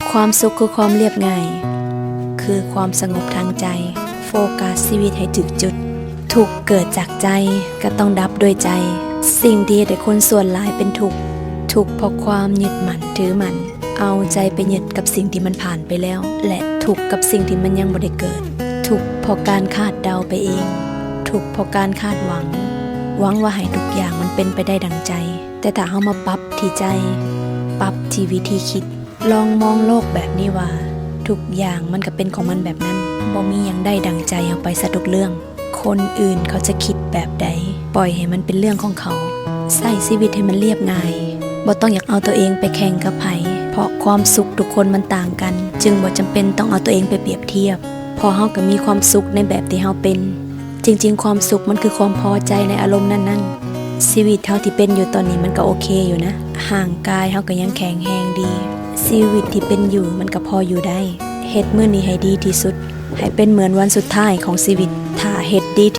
ຄວາມສຸກຄືຄວາມລຽບງ່າຍ, ຄືຄວາມສະຫງົບທາງໃຈ. ໂຟກັສຊີວິດໃຫ້ຖືກຈຸດ. ທຸກເກີດຈາກໃຈ, ກໍຕ້ອງດັບດ້ວຍໃຈ. ສິ່ງທີ່ເຮັດໃຫ້ຄົນສ່ວນຫຼາຍເປັນທຸກ, ທຸກເພາະຄວາມຍຶດໝັ້ນຖືໝັ້ນ, ເອົາໃຈໄປຍຶດກັບສິ່ງທີ່ມັນຜ່ານໄປແລ້ວ ແລະ ທຸກກັບສິ່ງທີ່ມັນຍັງບໍ່ໄດ້ເກີດ. ທຸກເພາະການຄາດເດົາໄປເອງ, ທຸກເພາະການຄາດຫວັງ, ຫວັງວ່າໃຫ້ທຸກຢ່າງມັນເປັນໄປໄດ້ດັ່ງໃຈ. ແຕ່ຖ້າເຮົາມາປັບທີ່ໃຈ, ປັບທີ່ວິທີຄິດ, ລອງມອງໂລກແບບນີ້ວ່າ ທຸກຢ່າງມັນກໍເປັນຂອງມັນແບບນັ້ນ, ບໍ່ມີຫຍັງໄດ້ດັ່ງໃຈເຮົາໄປຊະທຸກເລື່ອງ. ຄົນອື່ນເຂົາຈະຄິດແບບໃດ, ປ່ອຍໃຫ້ມັນເປັນເລື່ອງຂອງເຂົາ. ໃຊ້ຊີວິດໃຫ້ມັນລຽບງ່າຍ, ບໍ່ຕ້ອງຢາກເອົາຕົວເອງໄປແຂ່ງກັບໃຜ, ເພາະຄວາມສຸກທຸກຄົນມັນຕ່າງກັນ, ຈຶ່ງບໍ່ຈຳເປັນຕ້ອງເອົາຕົວເອງໄປປຽບທຽບ. ເພາະເຮົາກໍມີຄວາມສຸກໃນແບບທີ່ເຮົາເປັນ. ຈິງໆ ຄວາມສຸກມັນຄືຄວາມພໍໃຈໃນອາລົມນັ້ນໆ. ຊີວິດເຮົາທີ່ເປັນຢູ່ຕອນນີ້ມັນກໍໂອເຄຢູ່ນະ, ຮ່າງກາຍເຮົາກໍຍັງແຂງແຮງດີ. ຊີວິດທີ່ເປັນຢູ່ມັນກໍພໍຢູ່ໄດ້. ເຮັດມື້ນີ້ໃຫ້ດີທີ່ສຸດ, ໃຫ້ເປັນເໝືອນວັນສຸດທ້າຍຂອງຊີວິດ. ຖ້າເຮັດດີ